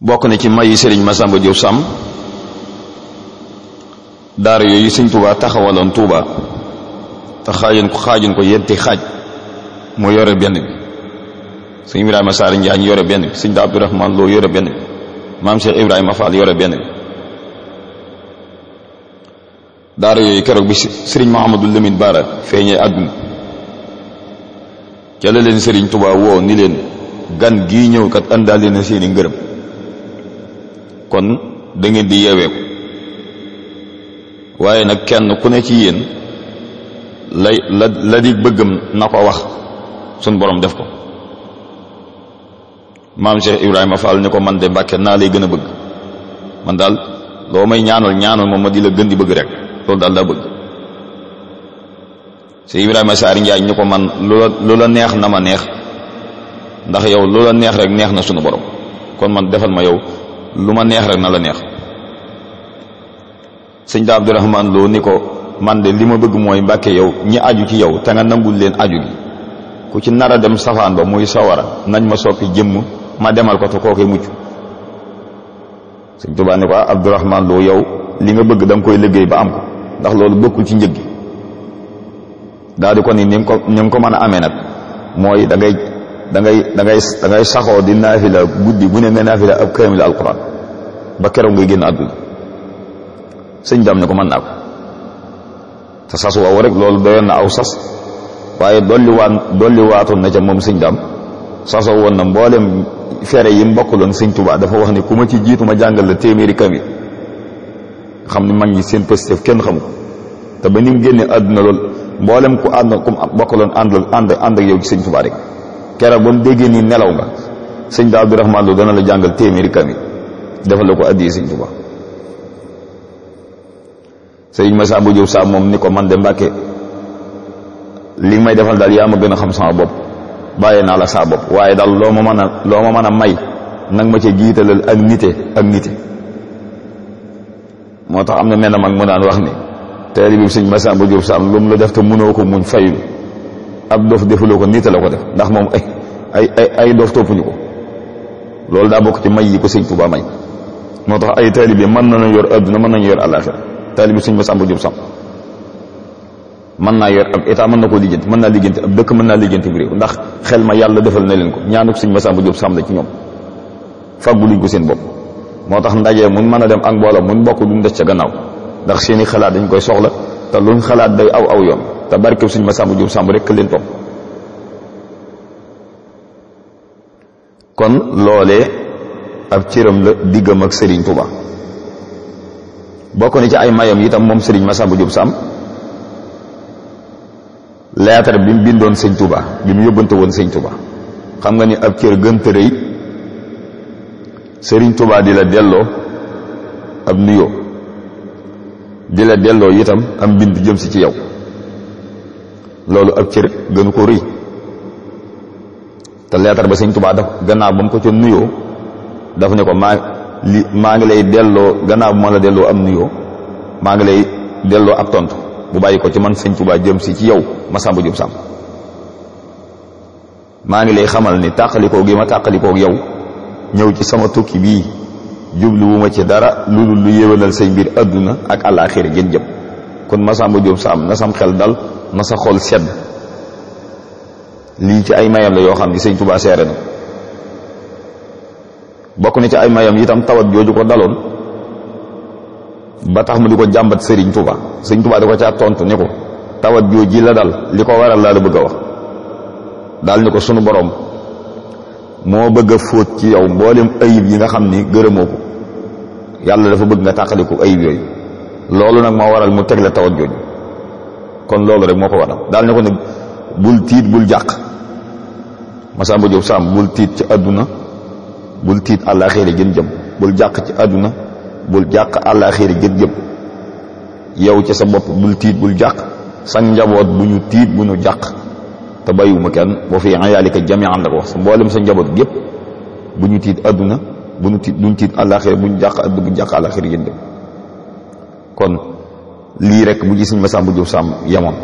bokk na ci mayi sëriñ Masamba Diop Sam daara yooyu sëñ Touba taxawaloon Touba te xaajoon ko yetti xaaj moo yore benn bi sëñ Ibrahima Sarr Njaañ yore benn bi sëñ Abdourahmane Lo yore benn bi maam Cheikh Ibrahima Fall yore benn bi daara yooyu keroog bi sëriñ Mouhamadou Lamine Bara feeñee àdduna ca la leen sëriñ Touba woo ni leen gan gii ñëw kat àndaale na seeni ngërëm kon da ngeen di yeeweeku waaye nag kenn ku ne ci yéen la di bëggam na ko wax suñ borom def ko maam Cheikh Ibrahima Fall ni ko man de Mbàkke naa lay gën a bëgg man daal loo may ñaanal moom ma di la gën di bëgg rek loolu daal daa bëgg Cheikh Ibrahima Sarr Njaañ ni ko man lu la neex na ma neex ndax yow lu la neex rek neex na sunu borom kon man defal ma yow lu ma neex rek na la neex sëñ Abdourahmane Lo ni ko man de li ma bëgg mooy Mbàkke yow ñi aju ci yow te nga nangul leen aju gi ku ci nar a dem safaan ba muy sawara nañ ma soppi jëmm ma demal ko te kooke mucc sëñ Tuubaa ni ko Abdourahmane Lo yow li nga bëgg da nga koy liggéey ba am ko ndax loolu bokkul ci njëg gi daal di ko ni nga ko mën a amee nag mooy da ngay saxoo di naafila guddi bu ne nga naafila ab kaamil alquran ba keroog ngay génn àdduna sëñ dam ne ko mën naa ko te sas woowu rek loolu doyoon na aw sas waaye dolli waatoon na ca moom sëñ dam sasoo woon na mboolem fere yi mbokkuloon sëñ Tuubaa dafa wax ni ku ma ci jiitu ma jàngal la téeméeri kamil xam ni mag ñi seen pëstef kenn xamu ko te ba ni mu génnee àdduna loolu mboolem ku bokkaloon ànd ak yow ci sëñ Tuubaa rek keroog ba mu déggee nii nelaw nga sëñ da Abdourahmane Lo dana la jàngal téeméeri kamil defal la ko addi sëñ Tuubaa sëñ Masamba Diop Sam moom ni ko man de Mbàkke li may defal daal yaa ma gën a xam sama bopp bàyyee naa la saa bopp waaye daal loo ma mën a may nag ma ca jiitalal ak nite moo tax am na mel na mag mu daan wax ni taalibe bi sëñ Masamba Diop Sam lu mu la def te mënoo ko muñ fayul ab dof defuloo ko nite la ko def ndax moom ay dof toppuñu ko loolu daa bokk ci may yi ko sëñ Tuubaa may moo tax ay taalibe mën nañu yor adduna mën nañu yor àllaaxira taalibe sëñ Masamba Diop Sam mën naa yor ab état mën na koo lijjanti mën naa lijjanti ab dëkk mën naa lijjanti bu réew ndax xel ma yàlla defal na leen ko ñaanuk sëñ Masamba Diop Sam la ci ñoom fàggu luñ ko seen bopp moo tax ndaje muñ mën a dem ak mbooloo muñ bokk duñ des ca gannaaw ndax seeni xalaat dañ koy soxla te luñ xalaat day aw yoon te barkeb sëñ Masamba Diop Sam rek leen topp kon loolee ab cëram la diggam ak Serigne Touba bokk na ci ay mayam itam moom Serigne Masamba Diop Sam lettre bi mu bindoon sëñ Touba bi mu yóbbante woon sëñ Touba xam nga ni ab cër gënta rëy Serigne Touba di la delloo ab nuyoo di la delloo itam am bind jëm si ci yow loolu ab cër gënu ko rëy te lettre ba sëñ Touba daf gannaaw ba mu ko ca nuyoo dafa ne ko maa ngi lay delloo gannaaw bu ma la delloo am nuyoo maa ngi lay delloo ab tontu bu bàyyi ko ci man sëñ Touba jëm si ci yow Masamba Diop Sam maa ngi lay xamal ni tàqalikoo gi ma tàqalikoo yow ñëw ci sama tukki bii jubluwuma ci dara lu yéwénal say mbir adduna ak àllaaxira gën jëm kon Masamba Diop Sam na sam xel dal na sa xol sedd lii ci ay mayam la yoo xam ni sëñ Touba seere na bokk na ci ay mayam itam tawat jooju ko daloon ba tax mu di ko jàmbat Serigne Touba Serigne Touba di ko caa tontu ni ko tawat jooji la dal li ko waral laa la bëgg a wax daal ni ko sunu borom moo bëgg a fóot ci yow mboolem ayib yi nga xam ni gërëmoo ko yàlla dafa bëgg nga tàqaliku ayib yooyu loolu nag moo waral mu teg la tawat jooju kon loolu rek moo ko waral daal ni ko nag bul tiit bul jàq Masamba Diop Sam bul tiit ci àdduna bul tiit àllaaxira gën jëm bul jàq ci àdduna bul jàq àllaaxira gën jëm yow ci sa bopp bul tiit bul jàq sa njaboot bu ñu tiit bu ñu jàq te bàyyiwuma kenn boo fi ayaalika jami'an la ko wax sa mboolem sa njaboot gépp bu ñu tiit àdduna buñ tiit àllaaxira bu ñu jàq àllaaxira gën jëm kon lii rek bu ci sëñ Masamba Diop Sam yemoon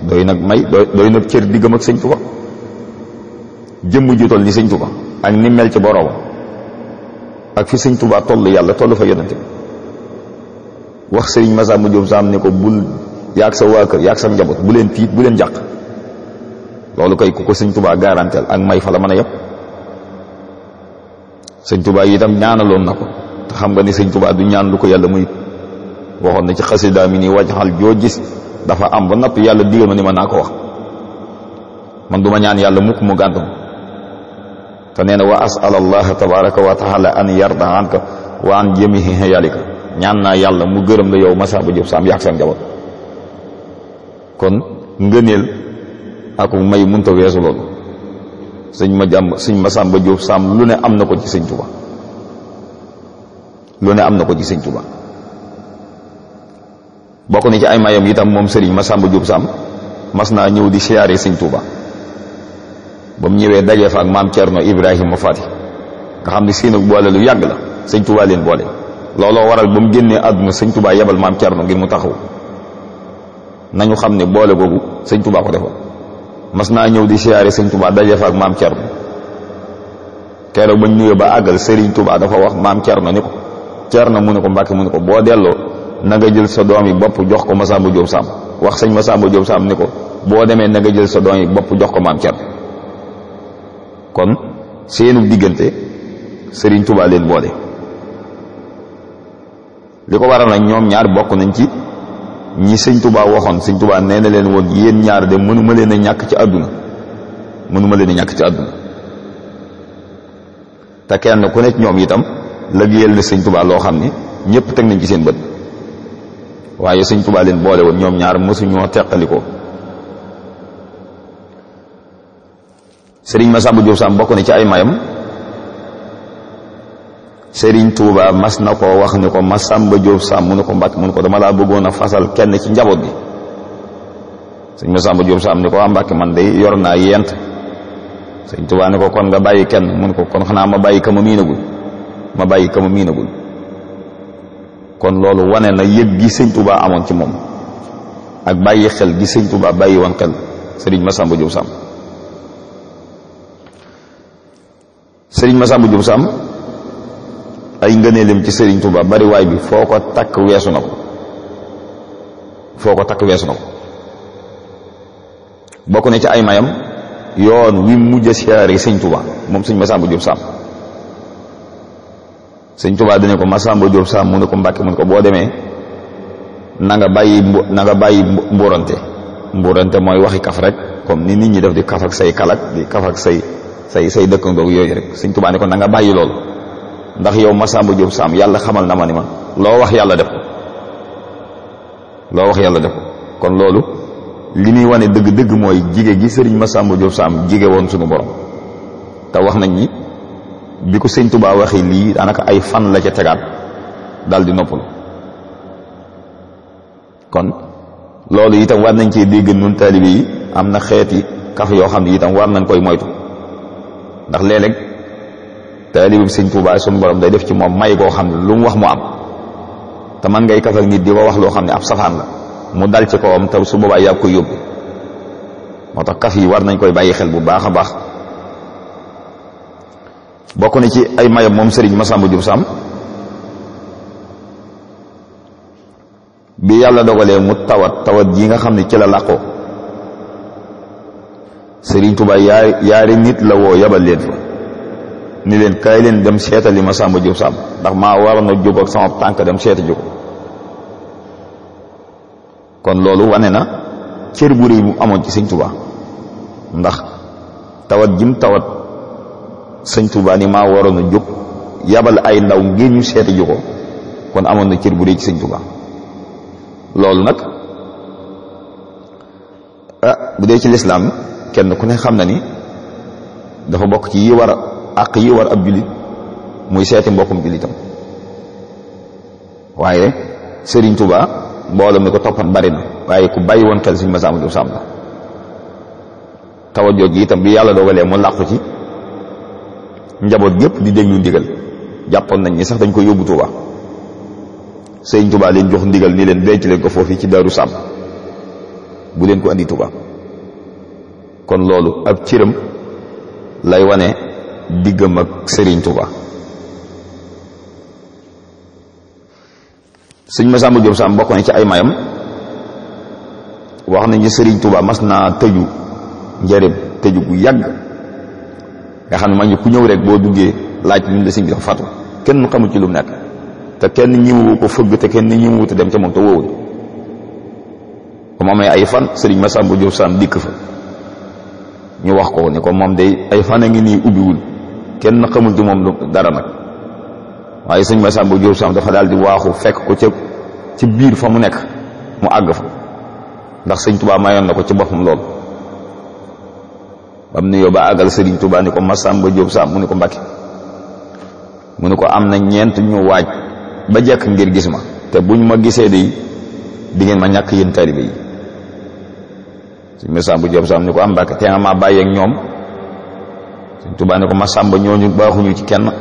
doy nag may doy nag cër diggam ak sëñ Tuba jëmm ju toll ni sëñ Tuba ak ni mel ci boroom ak fi sëñ Tuubaa toll yàlla toll fa yonent bi wax sëriñ Masamba Jóob Sam ne ko bul yaag sa waa kër yaag sa njaboot bu leen tiit bu leen jàq. loolu kay ku ko sëñ Tuubaa garanteel ak may fa la mën a yëpp. sëñ Tuubaa itam ñaanaloon na ko te xam nga ni sëñ Tuubaa du ñaan lu ko yàlla muy waxoon na ci xasida mi ni wajxal joo gis dafa am ba napp yàlla digal ma ni ma naa ko wax man du ma ñaan yàlla mukk mu gàntu te nee na wa asal allaha tabaraka wa taala an yarda anka wa an jamihi hayalika ñaan naa yàlla mu gërëm la yow Masamba Jóob Sam yaag sa njaboot. kon ngëneel ak may munta weesu loolu sëñ Masamba Jóob Sam lu ne am na ko ci sëñ Tuba lu ne am na ko ci sëñ Tuba. bokk na ci ay mayam itam moom sëriñ Masamba Jóob Sam mas naa ñëw di siyaare sëñ Tuba ba mu ñëwee dajee fa ak maam Cerno Ibrahima Faati nga xam ne seenu boole lu yàgg la sëñ Tuba leen boole. looloo waral ba mu génnee àdduna sëñ Tuba yebal maam Cerno ngir mu taxaw nañu xam ne boole boobu sëñ Tuba ko defoon. mas naa ñëw di siyaare sëñ Tuba dajee fa ak maam Cerno keroog bañ ñëwee ba àggal sëriñ Tuba dafa wax maam Cerno ni ko Cerno mu ne ko Mbàkke mu ne ko boo delloo na nga jël sa doom yi bopp jox ko Masamba Jóob Sam wax sëñ Masamba Jóob Sam ni ko boo demee na nga jël sa doom yi bopp jox ko maam Cerno. kon seenu diggante sëriñ Tuba leen boole. li ko waral nag ñoom ñaar bokk nañ ci ñi sëñ Tuba waxoon sëñ Tuba nee na leen woon yéen ñaar de mënuma leen a ñàkk ci àdduna mënuma leen a ñàkk ci àdduna. te kenn ku nekk ñoom itam liggéeyal na sëñ Tuba loo xam ne ñëpp teg nañ ci seen bët waaye sëñ Tuba leen boole woon ñoom ñaar mësuñoo teqalikoo. sëriñ Masamba Jóob Sam bokk na ci ay mayam sëriñ Tuuba mas na koo wax ni ko Masamba Jóob Sam mu ne ko Mbàkke mu ne ko dama laa bëggoon a fasal kenn ci njaboot gi. sëñ Masamba Jóob Sam ni ko waa Mbàkke man day yor naa yent. sëñ Tuuba ni ko kon nga bàyyi kenn mu ne ko kon xanaa ma bàyyi ka ma miinagul ma bàyyi ka ma miinagul. kon loolu wane na yëg gi sëñ Tuuba amoon ci moom ak bàyyi xel gi sëñ Tuuba bàyyi woon xel sëriñ Masamba Jóob Sam. sëriñ Masamba Jóob Sam ay ngëneelam ci sëriñ Tuuba bari waay bi foo ko takk weesu na ko foo ko takk weesu na ko. bokk na ci ay mayam yoon wi mujj a siyaare sëñ Tuuba moom sëñ Masamba Jóob Sam. sëñ Tuuba dane ko Masamba Jóob Sam mu ne ko Mbàkke mu ne ko boo demee na nga bàyyi mbuurante mooy waxi kaf rek comme ni nit ñi def di kaf ak say kalak di kaf ak say dëkkandoog yooyu rek. sëñ Tuuba ne ko na nga bàyyi loolu ndax yow Masamba Jóob Sam yàlla xamal na ma ni ma loo wax yàlla def ko loo wax yàlla def ko. kon loolu li muy wane dëgg-dëgg mooy jige gi sëriñ Masamba Jóob Sam jige woon suñu borom. te wax nañ ni bi ko sëñ Tuuba waxi lii daanaka ay fan la ca tegaat dal di noppalu. kon loolu itam war nañ cee dégg nun taalibe yi am na xeeti kaf yoo xam ne itam war nañ koy moytu ndax léeg-léeg taalibe bi sëñ Tuuba suñu borom day def ci moom may goo xam ne lu mu wax mu am te man ngay kaf ak nit di ko wax loo xam ne ab safaan la mu dal ci kawam te su boobaa yaa koy yóbbu. moo tax kaf yi war nañ koy bàyyi xel bu baax a baax. bokk na ci ay mayam moom sëriñ Masamba Jóob Sam bi yàlla dogalee mu tawat ji nga xam ne ci la làqoo sëriñ Tuuba yaari nit la woo yabal leen fa ni leen kaay leen dem seetali Masamba Jóob Sam ndax maa waroon a jóg ak sama tànk dem seeta jóg. kon loolu wane na cër bu rëy mu amoon ci sëñ Tuuba ndax tawat jim tawat sëñ Tuuba ni maa waroon a jóg yabal ay ndaw ngir ñu seeta ji ko kon amoon na cër bu rëy ci sëñ Tuuba. loolu nag bu dee ci lislaam kenn ku ne xam na ni dafa bokk ci yi war àq yi war ab jullit muy seeti mbokkum jullitam. waaye sëriñ Tuuba mbooloo mi ko toppan bari na waaye ku bàyyi woon xel sëñ Masamba Jóob Sam la. tawat jooju itam bi yàlla dogalee mu làqu ci njaboot gépp di déglu ndigal jàppoon nañ ni sax dañ ko yóbbu Tuuba. sëriñ Tuuba leen jox ndigal ni leen denc leen ko foofu ci Daaru Sam bu leen ko andi Tuuba. kon loolu ab cëram lay wane diggam ak sëriñ Tuuba sëñ Masamba Diop Sam bokk na ci ay mayam wax nañu Sëriñ Tuubaa mas naa tëju njëriñ tëju bu yàgg nga xam ne mag ñi ku ñëw rek boo duggee laaj lu la sëñ bi dafa fatu kenn xamul ci lu mu nekk te kenn ñimu ko fëgg te kenn ñimu te dem ca moom te woowul ba mu amee ay fan Sëriñ Masamba Diop Sam dikk fa ñu wax ko ni ko moom day ay fan a ngi nii ubbiwul kenn xamul ci moom dara nag waaye sëñ Masamba Diop Sam dafa daal di waaxu fekk ko ca ci biir fa mu nekk mu àgg fa ndax sëñ Tuubaa mayoon na ko ci boppam lool bam ne yow ba àggal Sëriñ Tuubaa ni ko Masamba Diop Sam mu ni ko Mbàkke mu ni ko am na ñeent ñu waaj ba jekk ngir gis ma te buñ ma gisee di ngeen ma ñàkk yéen taalibe yi sëñ Masamba Diop Sam ni ko am Mbàkke te nga maa bàyyi ak ñoom sëñ Tuubaa ni ko Masamba ñooñu baaxuñu ci kenn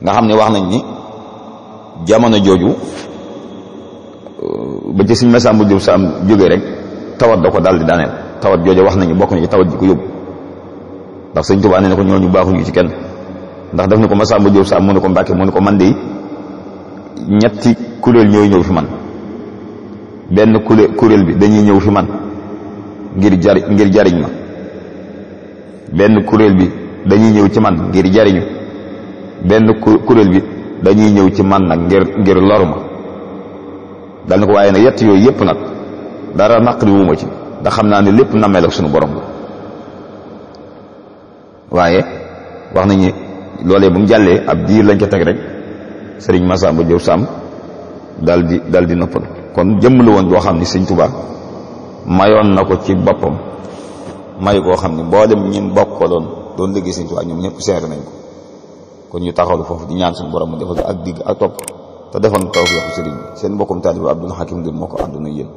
nga xam ne wax nañ ni jamono jooju ba ci sëñ Masamba Diop Sam jógee rek tawat da ko daal di daaneel tawat jooju wax nañu bokk na ci tawat ji ko yóbbu ndax sëñ Tuubaa nee na ko ñooñu baaxuñu ci kenn ndax daf ni ko Masamba Diop Sam mu ne ko Mbàkke mu ne ko man de ñetti kuréel ñooy ñëw fi man benn kuréel bi dañuy ñëw fi man ngir jariñ ma benn kuréel bi dañuy ñëw ci man ngir jariñu benn kuréel bi dañuy ñëw ci man nag ngir lor ma dal na ko waaye nag yett yooyu yëpp nag dara naqari wuma ci ndax xam naa ne lépp nameel ak sunu borom la waaye wax nañu loolee bu mu jàllee ab diir lañ ko teg rek Sëriñ Masamba Diop Sam dal di noppal kon jëmm la woon boo xam ne Sëriñ Tuubaa mayoon na ko ci boppam may koo xam ne boo dem ñim bokk ko doon liggéey Sëriñ Tuubaa ñoom ñëpp seere nañ ko kon ñu taxawlu foofu di ñaan suñu borom mu defal ak digg ak topp te defal na tawfiix sëriñ bi seen mbokkum taalibe Abdul Hakim Gueye moo ko àndoon ak yéen